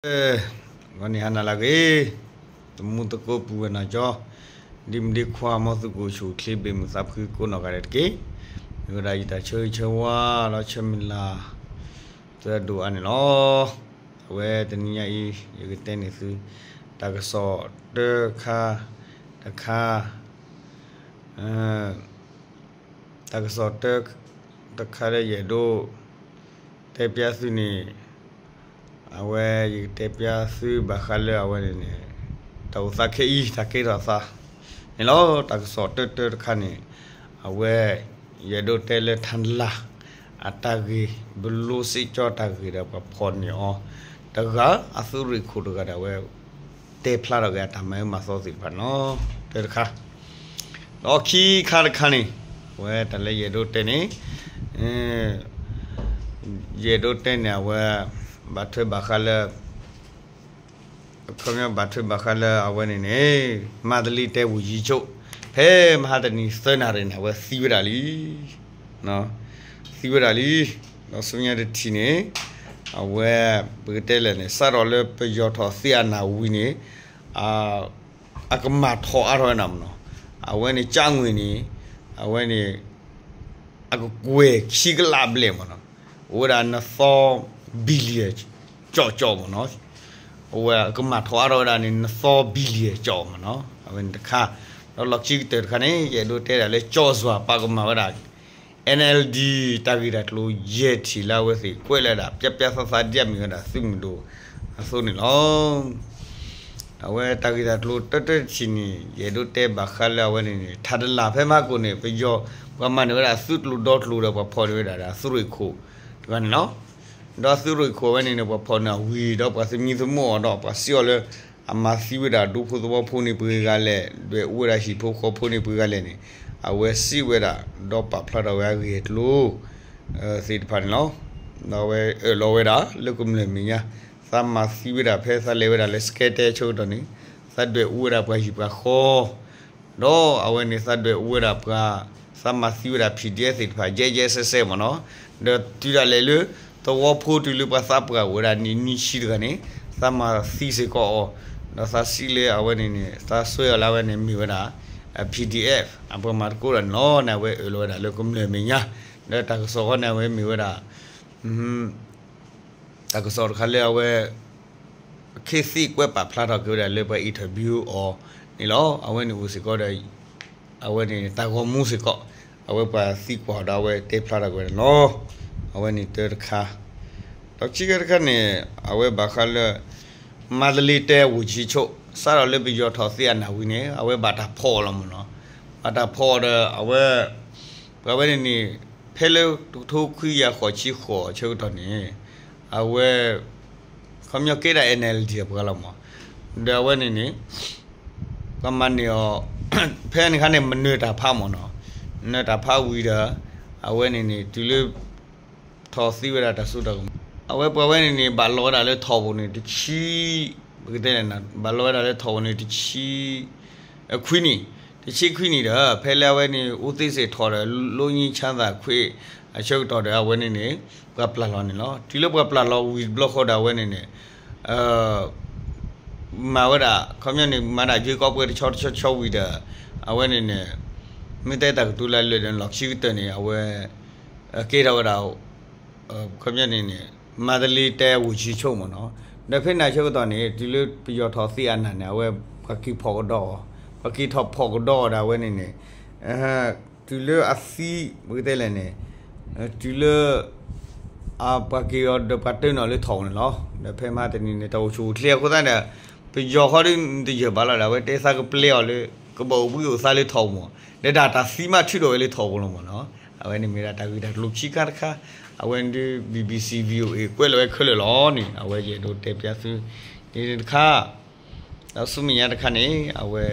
ဂီၤန့ၣ်ဟါနၤလၢအဂ့ၤ, သမူသကိးပုၢ်ဝဲၢ်နီၢ်ကၠီ, ဒ့မုၣ်ဒ့ခွါ မ်သုကအိၣ်ဆူၣ်အိၣ်ချ့ ဘၣ်မုာ်သးဖှံကိးနီၢ်ဂၤဒဲးတက့ၢ်. မ့ၢ်ဝဲဒၣ်ယတၢ်ဆၢဂ့ၤဆၢဝါ ဒီးဆၢမုၢ်လၢ် သၢဒိၣ်အါန့ၣ်လီၤ. အဝဲတနံၤညါအံၤ ယကတဲန့ၢ်သု တၢ်ကစီၣ်တၢတခါ တခါ တၢ်ကစီၣ်တၢတခါလၢယအဲၣ်ဒိးတဲပျါသုန့ၣ်, အဝဲယကတဲပျါသုဘၣ်ဃးလၢအဝဲန့ၣ်န့ၣ် တၢ်အိၣ်သးခဲအံၤ တၢ်ကဲထီၣ်သးန့ၣ်လီၤ. တၢ်ကစီၣ်တၢတၢတခါန့ၣ် အဝဲ ယအဲၣ်ဒိးတဲလၢထၣ်တလၢ် အတၢ်ဂ့ၢ် ဘလိစ့ကၠီတၢ်ဂ့ၢ်ဒီးပှၤဖီၣ်န့ၢ်အီၤ တဂၤအသုးရ့ၣ်ခိၣ်တဂၤဒီးအဝဲ တဲဖျါထီၣ်က့ၤအတၢ်မၤအၢမၤသီသ့ၣ်တဖၣ်န့ၣ်လီၤ. တၢတခါ ဒီးခံခါတခါန့ၣ် အဝဲတၢ်လၢယအဲၣ်ဒိးတဲန့ၣ် ယအဲၣ်ဒိးတဲန့ၣ် အဝဲ ဘၣ်ထွဲဘၣ်ဃးလၢ အခီပညီဘၣ်ထွဲဘၣ်ဃးလၢအဝဲန့ၣ်န့ၣ် မၤတလ့တဲဝူၤယံၤဆိး ဖဲမဟါတနံၤသၢနၣ်ရံၣ်န့ၣ် အဝဲသံဝဲဒၣ်လံ. သံဝဲဒၣ်လံ. ဒီးဆူညါတထံၣ်န့ၣ် အဝဲ ပကတဲလဲၣ်န့ၣ် စးထီၣ်လၢပယီၤထီၣ်သ့အနၢ်ဝံၤန့ၣ် အကမၣ်ထီၣ်အါထီၣ်ဝဲဒၣ်မ့ၢ်နီၤ. အဝဲန့ၣ် ကၠါငွေ့န့ၣ် အဝဲန့ၣ် အကကွဲၢ်ခံကလးဘျဲၣ်မ့ၢ်နီၤ. အိၣ်ဝဲဒၣ်နသီ billion ကၠီကၠီမ့ၢ်နီၤ. အဝဲကမၣ်ထီၣ်အါထီၣ်ဝဲဒၣ်န့ၣ် နသီ billion ကၠီမ့ၢ်နီၤ. အဝဲန့ၣ်တခါ ဒီးလီၢ်ခံကတၢၢ်တခါန့ၣ် ယအဲၣ်ဒိးတဲဒၣ်လၢကၠီစွၤပာ်ကမၣ်ဝဲဒၣ် NLD တၢ်ဂ့ၢ်တၢ်ကျိၤယဲၢ်ထံၣ်လၢအဝဲသ့ၣ်ကွဲးလၢဒၣ် ပျါပျါသးသးဒ်အမ့ၢ်ဝဲဒၣ်သုးမုၢ်ဒိၣ်အသိးန့ၣ်လီၤ. အဝဲတၢ်ဂ့ၢ်တၢ်ကျိၤတၢတၢတထံၣ်န့ၣ် ယအဲၣ်ဒိးတဲဘၣ်ဃးလၢအဝဲန့ၣ်န့ၣ် ထၣ်တလၢ်ဖဲမဟါကိၣ်န့ၣ် ပယီၤ ပှၤမၤန့ၢ်ဝဲဒၣ်သုးကျိၤဒီကျိၤဒီးပှၤဖီၣ်န့ၢ်ဝဲဒၣ်ဒီးသုးရ့ၣ်ခိၣ်တဂၤန့ၣ်လီၤ. ဒီးသုးရ့ၣ်ခိၣ်အဝဲန့ၣ်န့ၣ် ပှၤဖီၣ်န့ၢ်အဝံၤဒီးပှၤသမံသမိးအီၤဒီးပှၤစံးအီၤလၢ အမၤသံဝဲဒၣ်ဒူဖိသဝီဖိန့ၣ်ပှဲၤဂၤလဲၣ်, ဒွဲၣ်အူဝဲဒၣ်ဟံၣ်ဖိဃီဖိန့ၣ်ပှဲၤဂၤလဲၣ်န့ၣ် အဝဲစံးဝဲဒၣ် ဒီးပာ်ဖျါထီၣ်ဝဲအဂ့ၢ်အကျိၤ သ့ၣ်တဖၣ်န့ၣ်လီၤ. ဒီးအဝဲအၢၣ်လီၤဝဲဒၣ်လၢကမျၢၢ်မဲာ်ညါ သးမၤသံဝဲဒၣ်ဖဲသးလဲၤဝဲဒၣ်လၢ စကဲတဲ ဆၢကတီၢ်န့ၣ် သးဒွဲၣ်အူဝဲဒၣ်ပှၤဟံၣ်ပှၤဃီ ဒီးအဝဲန့ၣ်သးဒွဲၣ်အူဝဲဒၣ်ပှၤ သးမၤသံဝဲဒၣ် PDF သ့ၣ်တဖၣ် ကဲကဲစဲစဲမ့ၢ်နီၤ. ဒီးတုၤဒၣ်လဲာ်လၢ သဝီဖိတုၤလၢပှၤသးပှၢ်အိၣ်ဝဲဒၣ်နံၣ်နွံဆံတဂၤန့ၣ် သးမၤသံစ့ၢ်ကီးအီၤ, ဒီးသးစံးလၢအဝဲန့ၣ်န့ၣ် သးစံးအီၤလၢအဝဲန့ၣ်မ့ၢ်ဝဲဒၣ် PDF အပှၤမၤသကိးတၢ်န့ၣ်လီၤ. န့ၣ်အဝဲအၢၣ်လီၤဝဲဒၣ်လၢကမျၢၢ်မဲာ်ညါ ဒီးတၢ်ကစီၣ်ဃီန့ၣ်အဝဲမ့ၢ်ဝဲဒၣ် တၢ်ကစီၣ်တခါလၢအဝဲ ခ့သ့ၣ်ကွဲးပာ်ဖျါထီၣ်က့ၤဝဲဒၣ်လၢပှၤ interview အီၤန့ၣ်လီၤ. အဝဲန့ၣ်အိၣ်စ့ၢ်ကီးဒီး အဝဲန့ၣ်တၢ်ဂီၤမူစ့ၢ်ကီး အဝဲပှၤသံကွၢ်ဒီးအဝဲတဲဖျါထီၣ်က့ၤဝဲဒၣ်န့ၣ်လီၤ. အဝဲန့ၣ်တၢတခါ ဒီးခံခါတခါန့ၣ် အဝဲဘၣ်ဃးလၢ မၤတလ့တဲဝူၤယံၤဆိး စးထီၣ်လၢပယီၤထီၣ်သ့အနၢ်ဝံၤန့ၣ် အဝဲဘၣ်တၢ်ဖီၣ်အီၤလီၤမ့ၢ်နီၤ. ဘၣ်တၢ်ဖီၣ်အီၤဒီးအဝဲ ပှၤဝဲန့ၣ်န့ၣ် ဖဲလၢတကထိခွံကယၤဃိးဆံဃိးဆၢကတီၢ်န့ၣ် အဝဲ ခီပညီကဲဒၣ် NLD အပှၤလီၤမး, ဒီးအဝဲန့ၣ်န့ၣ် ပှၤမၤန့ၢ်အီၤ ဖဲန့ၣ်ခါန့ၣ် မၤနၢၤတၢ်ဖးမးနီၤ, နၢၤတၢ်ဖးဝံၤဒီး အဝဲန့ၣ်န့ၣ် တုၤလၢ ထီၣ်သ့ဝဲဒၣ်တၢ်စိတၢ်ကမီၤ, အဝဲပှၤဝဲန့ၣ်န့ၣ် ဘၣ်လီၤဝဲဒၣ်လၢထီၣ်ပူၤန့ၣ် တဆံ ပကတဲလဲၣ် ဘၣ်လီၤဝဲဒၣ်လၢထီၣ်ပူၤန့ၣ် တဆံ ခွံနံၣ်, တဆံခွံနံၣ်ဒီး ဖဲလၢအဝဲန့ၣ် အူသ့စ့ၣ်ထီၣ်ဒီး လိညံဆါသၣ်ခွ့ အဆၢကတီၢ်ဒီး အဝဲန့ၣ်န့ၣ် ပှၤပျၢ်လီၤန့ၣ်လီၤ. တုၤလၢပှၤပျၢ်လီၤဝံၤတဘျီဃီဒီး အဝဲန့ၣ်န့ၣ် မၤဝဲဒၣ် ခီပညီန့ၣ် မၤဒၣ်ယွ့ကီးပှဲၤတဆီတဆီဆီဝံၤဒီး အဝဲန့ၣ်န့ၣ် မ့ၢ်တဲတၢ်ကတိၤလၢလၢာ်ဒီး လီၢ်ခံကတၢၢ်န့ၣ် အဝဲ ကဲထီၣ်ဝဲဒၣ် ခီပညီန့ၣ်န့ၣ် မၤတလ့တဲဝူၤယံၤဆိးမ့ၢ်နီၤ, ဒီးဖဲန့ၣ်ဆၢကတီၢ်န့ၣ် တုၤလၢပယီၤထီၣ်သ့အနၢ်န့ၣ် အဝဲပှၤက့ၤဖီၣ်ကဒီးအီၤ, ပှၤက့ၤထီၣ်ဖီၣ်ကဒီးအီၤဒီး အဝဲန့ၣ်န့ၣ် တုၤလၢအသံ ပကတဲလဲၣ်န့ၣ် တုၤလၢ ပှၤက့ၤအီၤဒီးပှၤတၢနုာ်လၢထီၣ်ပူၤန့ၣ်လီၤ. ဒီးဖဲမဟါတနံၤန့ၣ် တၢ်အိၣ်ဆူၣ်အိၣ်ချ့အဃိသတးဒီး ပယီၤဃီဒ်တယၢၢ်ဘၣ်လီၤဒီး အဝဲတဲသးကပျဲအီၤလၢ ကဘၣ်အိၣ်ဘှံးအိၣ်သါလၢထီၣ်ပူၤမး, ဒီးဒၣ်တၢ်သံမးထုးထီၣ်ဝဲလၢထီၣ်ပူၤလီၤမ့ၢ်နီၤ. အဝဲန့ၣ်မ့ၢ်ဒၣ်တၢ်ဂ့ၢ်တၢ်ကျိၤခံခါတခါ, အဝဲဒ် BBC VOA ကွဲးလီၤဝဲခဲလၢာ်လီၤန့ၣ် အဝဲယအဲၣ်ဒိးတဲပျါသု န့ၣ်တခါ ဒီးဆူမဲာ်ညါတခါန့ၣ် အဝဲ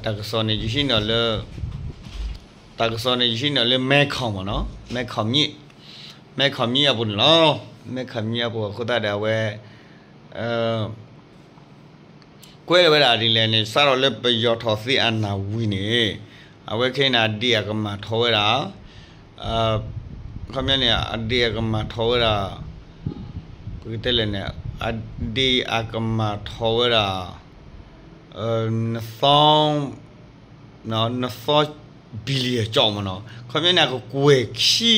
တၢ်ကစီၣ်န့ၣ် ယဟံးန့ၢ်လၢ တၢ်ကစီၣ်န့ၣ် ယဟံးန့ၢ်လၢ မဲခီၣ် မ့ၢ်နီၤ, မဲခီၣ်မြစ်, မဲခီၣ်မြစ်အပူၤန့ၣ်လီၤ. မဲခီၣ်မြစ်အပူၤအဃိသတးဒီး အဝဲ ကွဲးလီၤဝဲဒၣ်ဒ်လဲၣ်န့ၣ် စးထီၣ်လၢပယီၤထီၣ်သ့အနၢ်ဝံၤန့ၣ် အဝဲခဲအံၤန့ၣ် အဒ့ၣ်အကမၣ်ထီၣ်ဝဲဒၣ် ခီပညီန့ၣ် အဒ့ၣ်အကမၣ်ထီၣ်ဝဲဒၣ် ပကတဲလဲၣ်န့ၣ် အဒ့အကမၤထီၣ်ဝဲဒၣ် နသီ နသီ billion ကၠီၣ်မ့ၢ်နီၤ, ခီပညီန့ၣ် အကကွဲၢ်ခံ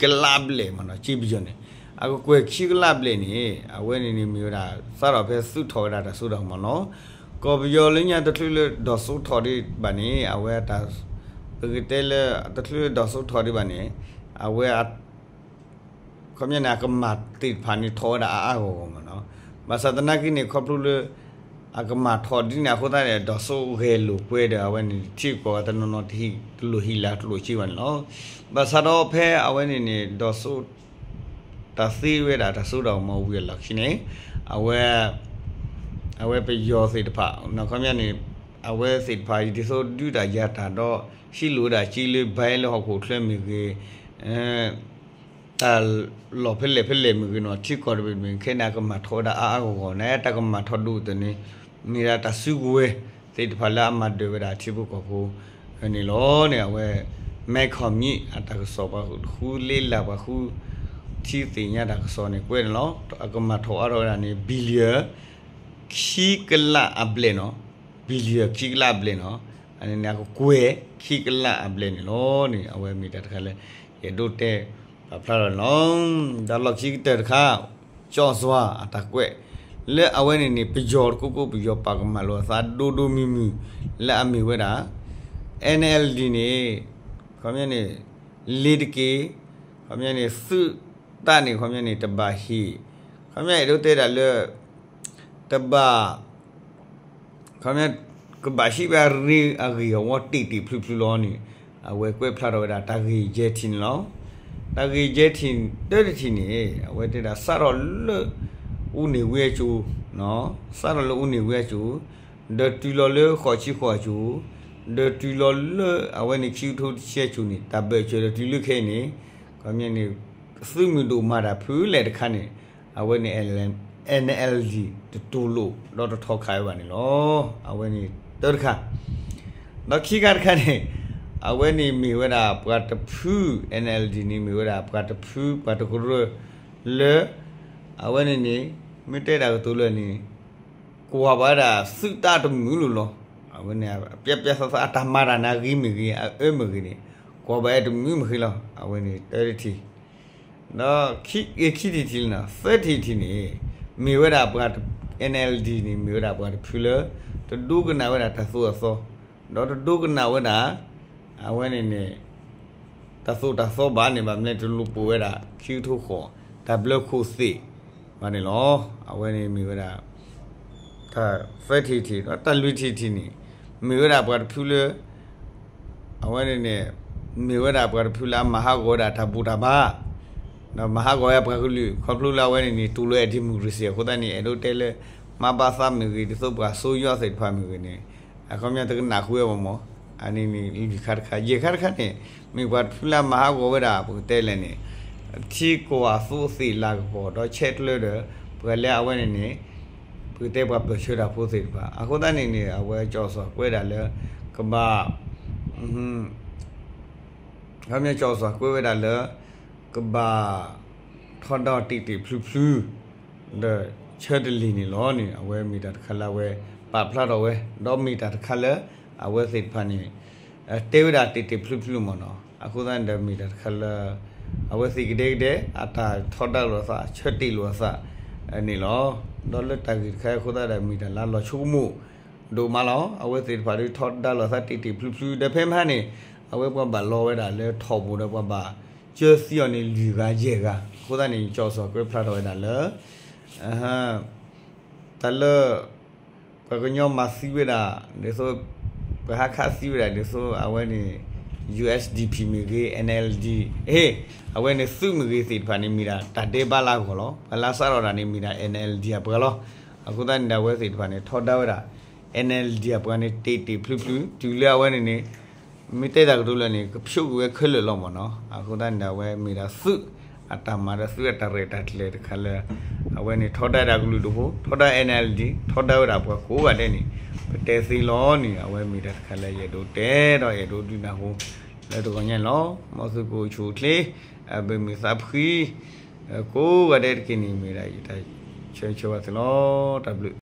ကလးဘျဲၣ်မ့ၢ်နီၤ, က့ပယီၤန့ၣ် အကကွဲၢ်ခံကလးဘျဲၣ်န့ၣ် အဝဲန့ၣ်န့ၣ်မ့ၢ်ဝဲဒၣ် စးထီၣ်ဖဲသုးထီၣ်ဝဲဒၣ်တၢ်စိတၢ်ကမီၤလီၤ. ကီၢ်ပယီၤလၢညါတချုးလၢဒီးစိထီၣ်ဒံးဘၣ်န့ၣ် အဝဲ ပကတဲလၢ တချုးလၢဒီးစိထီၣ်ဒံးဘၣ်န့ၣ် အဝဲ ခီပညီန့ၣ် အကမၤသ့ၣ်တဖၣ်န့ၣ်ထီၣ်ဝဲဒၣ်အါအါဂီၢ်ဂီၢ်မ့ၢ်နီၤ. ဘၣ်ဆၣ်သနာ်က့န့ၣ် ခီဖျိလၢ အကမၤထီၣ်ဒ်န့ၣ်အဃိသတးန့ၣ် ဒီးစိဂဲၤလိာ်ကွဲဒီး အဝဲန့ၣ်ထံကီၢ်တနီၤနီၤတဟံၣ်တလိၣ်ဟံၣ်လၢတလိၣ်က့ဘၣ်န့ၣ်လီၤ. ဘၣ်ဆၣ်ဒီးဖဲအဝဲန့ၣ်န့ၣ် ဒီးစိ တၢ်သ့ဝဲဒၣ်တၢ်စိတၢ်ကမီၤဝံၤအလီၢ်ခံန့ၣ် အဝဲ အဝဲပယီၤသ့ၣ်တဖၣ် ခီပညီန့ၣ် အဝဲသ့ၣ်တဖၣ်အံၤဒ်သိးဒုးတၢ်ယၤတၢ်ဒီး ဟံးလိာ်ဝဲဒၣ်က့လၢဘဲလၢဟီၣ်ခိၣ်ချၢမ့ၢ်ဂ့ၤ တၢ်လီၢ်ဖဲလဲၣ်ဖဲလဲၣ်မ့ၢ်ဂ့ၤနီၤ ထံကီၢ်တဘ့ၣ်တဘ့ၣ်ခဲန့ၣ် အကမၤထီၣ်ဝဲဒၣ်အါအါဂီၢ်ဂီၢ်န့ၣ် တၢ်ကမၤထီၣ်ဒိၣ်တၢ်န့ၣ် မ့ၢ်ဒၣ်တၢ်စုကဝဲၤသ့ၣ်တဖၣ်လၢအမၤဒၢးဝဲဒၣ်ထံဖိကီၢ်ဖိန့ၣ်လီၤန့ၣ် အဝဲ မဲခီၣ်မံၣ် အတၢ်ကစီၣ်ပှၤဃုလ့လၢ်ပှၤဃု ထံသ့ၣ်ညါတၢ်ကစီၣ်န့ၣ်ကွဲးန့ၣ်လီၤ. အကမၤထီၣ်အါထီၣ်ဝဲဒၣ်န့ၣ် billion ခံကလးအဘျဲၣ်နီၤ, billion ခံကလးအဘျဲၣ်နီၤ, အန့ၣ်န့ၣ် အကကွဲၢ်ခံကလးအဘျဲၣ်န့ၣ်လီၤန့ၣ် အဝဲမ့ၢ်တၢ်တခါလၢ ယအဲၣ်ဒိးတဲပာ်ဖျါထီၣ်န့ၣ်လီၤ. ဒီးလီၢ်ခံကတၢၢ်တခါ ကၠီၣ်စွၤအတၢ်ကွဲး လၢအဝဲန့ၣ်န့ၣ် ပယီၤတကိးကိး ပယီၤပာ်ကမၣ်လိာ်အသးဒိၣ်ဒိၣ်မုၢ်မုၢ် လၢအမ့ၢ်ဝဲဒၣ် NLD န့ၣ် ခီပညီန့ၣ် လ့ၤတက့ၢ်, ခီပညီန့ၣ် သုးတၢ်န့ၣ် ခီပညီန့ၣ် တဘၣ်ဟ့ၣ်, ခီပညီအဲၣ်ဒိးတဲဒၣ်လၢ တဘၣ် ခီပညီ ကဘၣ်ဟံးဝဲအရ့အဂ့ၢ်အဝီတ့ၢ်တ့ၢ်ဖျုးဖျုးလီၤန့ၣ် အဝဲကွဲးဖျါထီၣ်ဝဲဒၣ်တၢ်ဂ့ၢ်ယဲၢ်ထံၣ်န့ၣ်လီၤ. တၢ်ဂ့ၢ်ယဲၢ်ထံၣ်တၢတထံၣ်န့ၣ် အဝဲတဲဒၣ်စးထီၣ်လၢ အူန့ၣ်ဝံအစိၤ, စးထီၣ်လၢအူန့ၣ်ဝံအစိၤ, ဒီးတုၤလီၤလၢဃိးဆံဃိးအစိၤ, ဒီးတုၤလီၤလၢအဝဲန့ၣ်ခံကထိတဆံအစိၤန့ၣ် တၢ်ဘၢၣ်စၢၤဒီးတုၤလၢခဲအံၤန့ၣ် ခီပညီန့ၣ် သုးမုၢ်ဒိၣ်မၤတၢ်ဖုလဲၣ်တခါန့ၣ် အဝဲန့ၣ် NLD တတူၢ်လိာ်ဒီးတထီၣ်ခးဝဲဘၣ်န့ၣ်လီၤ. အဝဲန့ၣ်တၢတခါ ဒီးခံခါတခါန့ၣ် အဝဲန့ၣ်မ့ၢ်ဝဲဒၣ်ပှၤတဖု NLD န့ၣ်မ့ၢ်ဝဲဒၣ်ပှၤတဖု ပှၤတကရၢလၢ အဝဲန့ၣ်န့ၣ် မ့ၢ်တဲတၢ်ကတိၤလၢန့ၣ် ကွၢ်ဘၣ်ဝဲဒၣ်သုးတၢ်တမုာ်လိၤလီၤ. အဝဲန့ၣ် ပျီပျီသးသးအတၢ်မၤတၢ်န့ၣ်ဂ့ၤမ့ၢ်ဂ့ၤ အအၢမ့ၢ်ဂ့ၤန့ၣ် ကွၢ်ဘၣ်ဝဲတမုာ်မ့ၢ်ဂ့ၤလီၤ. အဝဲန့ၣ်တၢတထံၣ် ဒီးခံထံၣ်တထံၣ်လီၤနီၤ သၢထံၣ်တထံၣ်န့ၣ် မ့ၢ်ဝဲဒၣ်ပှၤ NLD န့ၣ် မ့ၢ်ဝဲဒၣ်ပှၤတဖုလၢ တဒိကနၣ်ဝဲဒၣ်တၢ်သိၣ်တၢ်သီ ဒီးတဒိကနၣ်ဝဲဒၣ် အဝဲန့ၣ်န့ၣ် တၢ်သိၣ်တၢ်သီဘၣ်န့ၣ် ဘၣ်မနုၤလဲၣ် တလူၤပိာ်ဝဲဒၣ် ခံကထိဃိး တၢ်ဘျၢခိၣ်သ့ၣ်ဘၣ်န့ၣ်လီၤ. အဝဲန့ၣ်မ့ၢ်ဝဲဒၣ် တၢ်သၢထံၣ်တထံၣ် ဒီးတၢ်လွံၢ်ထံၣ်တထံၣ်န့ၣ် မ့ၢ်ဝဲဒၣ်ပှၤတဖုလၢ အဝဲန့ၣ်န့ၣ် မ့ၢ်ဝဲဒၣ်ပှၤတဖုလၢအမၤဟးဂီၤဝဲဒၣ်တၢ်ဘူၣ်တၢ်ဘါ ဒီးမၤဟးဂီၤဝဲပှၤကလုာ် ခီဖျိလၢအဝဲန့ၣ်န့ၣ် တူၢ်လိာ်ဝဲ democracy အဃိသတးန့ၣ် အဲၣ်ဒိးတဲလၢ မၤဘၣ်သးမ့ၢ်ဂ့ၤ ဒ်သိးပှၤစိယီၣ်သ့ၣ်တဖၣ်မ့ၢ်ဂ့ၤန့ၣ် အခီပညီတကနၣ်ဃုဝဲဘၣ်မး အန့ၣ်န့ၣ်လွံၢ်ခါတခါ ယဲၢ်ခါတခါန့ၣ် မ့ၢ်ပှၤတဖုလၢအမၤဟးဂီၤဝဲဒၣ် ပကတဲလဲၣ်န့ၣ် ထံကီၢ်အသိးသ့ၣ်လၤကပီၤ ဒီးဆဲးကျၢဒီး ပှၤလၢအဝဲန့ၣ်န့ၣ် ပကတဲပှၤပၢၢ်ဆၢတၢ်ဖိသ့ၣ်တဖၣ် အဃိသတးန့ၣ်န့ၣ် အဝဲကၠီၣ်စီၤကွဲးဒၣ်လၢ ကဘၣ် ခီပညီကၠီၣ်စီၤကွဲးဝဲဒၣ်လၢ ကဘၣ် ထီဒါတ့ၢ်တ့ၢ်ဖျုးဖျုး ဒီးဆၢတလ့ၢ်န့ၣ်လီၤန့ၣ် အဝဲမ့ၢ်တၢ်တခါလၢအဝဲပာ်ဖျါထီၣ်ဝဲ ဒီးမ့ၢ်တၢ်တခါလၢ အဝဲသ့ၣ်တဖၣ်န့ၣ် တဲဝဲဒၣ်တ့ၢ်တ့ၢ်ဖျုးဖျုးမ့ၢ်နီၤ အဃိသတးန့ၣ်ဒီးမ့ၢ်တၢ်တခါလၢ အဝဲသ့ၣ်ကဒဲကဒဲ အတၢ်ထီဒါလိာ်သး ဆၢတ့ၢ်လိာ်အသးန့ၣ်လီၤ. ဒီးလၢတၢ်ဂ့ၢ်တခါအံၤအဃိသတးဒီးမ့ၢ်တၢ်လၢလီၤဆိကမိၣ် ဒိၣ်မးလီၤ. အဝဲသ့ၣ်တဖၣ်ဒ်ထီဒါလိာ်သးတ့ၢ်တ့ၢ်ဖျုးဖျုး ဒီးဖဲမဟါန့ၣ် အဝဲပှၤဘၣ်လီဝဲဒၣ်လၢထီၣ်ပူၤဒီးပှၤဘၣ်ကၢသံအီၤန့ၣ် လွံၢ်ဂၤယဲၢ်ဂၤ အဃိသတးန့ၣ် ကၠီၣ်စီၤကွဲးဖျါထီၣ်ဝဲဒၣ်လၢ တၢ်လၢ ပှၤကညီမၤသံဝဲဒၣ် ဒ်သိး ပှၤဟးခးသံဝဲဒၣ် ဒ်သိးအဝဲန့ၣ် ယူႇအၢၣ်စီၣ်ဒီးပံၣ် မ့ၢ်ဂ့ၤ အ့ၣ်အၣ်အလ်ဒီး အ့ၣ် အဝဲန့ၣ်သုးမ့ၢ်ဂ့ၤသ့ၣ်တဖၣ်န့ၣ် မ့ၢ်ဒၣ်တၢ်ဒဲးဘးလၢအဂီၢ်လီၤ. ပှၤလၢစးထီၣ်တၢ်န့ၣ် မ့ၢ်ဒၣ် အ့ၣ်အၣ်အလ်ဒီး အပှၤလီၤ. အဃိသတးန့ၣ်ဒီး အဝဲသ့ၣ်တဖၣ်န့ၣ် ထီဒါဝဲဒၣ် အ့ၣ်အၣ်အလ်ဒီး အပှၤန့ၣ် တ့ၢ်တ့ၢ်ဖျုးဖျုး တုၤလၢအဝဲန့ၣ်န့ၣ် မ့ၢ်တဲတၢ်ကတိၤလၢာ်န့ၣ် ကဖျိးကွံာ်ဝဲခဲလၢာ်လီၤမ့ၢ်နီၤ. အဃိသတးန့ၣ်ဒီး အဝဲမ့ၢ်ဒၣ်သုးအတၢ်မၤဒီးသုးအတၢ်ရဲၣ်တၢ်ကျဲၤတခါလၢ အဝဲန့ၣ်ထီဒါဒၣ်ကလုာ်ဒူၣ်ဖိ ထီဒါ အ့ၣ်အၣ်အလ်ဒီး ထီဒါဝဲဒၣ်ပှၤကိးဂၤဒဲးန့ၣ် ပတဲသ့လီၤန့ၣ် အဝဲမ့ၢ်တၢ်တခါလၢယအဲၣ်ဒိးတဲဒီးအဲၣ်ဒိးဒုးနၢ်ဟူ လၢတဂီၤညါန့ၣ်လီၤ. မ်သုကအိၣ်ဆူၣ်အိၣ်ချ့ အဘၢၣ်မုာ်သးဖှံ ကိးဂၤဒဲးတက့ၢ်န့ၣ် မ့ၢ်ဒၣ်ယတၢ် ဆၢဂ့ၤဆၢဝါသုလီၤ. တၢ်ဘျုး.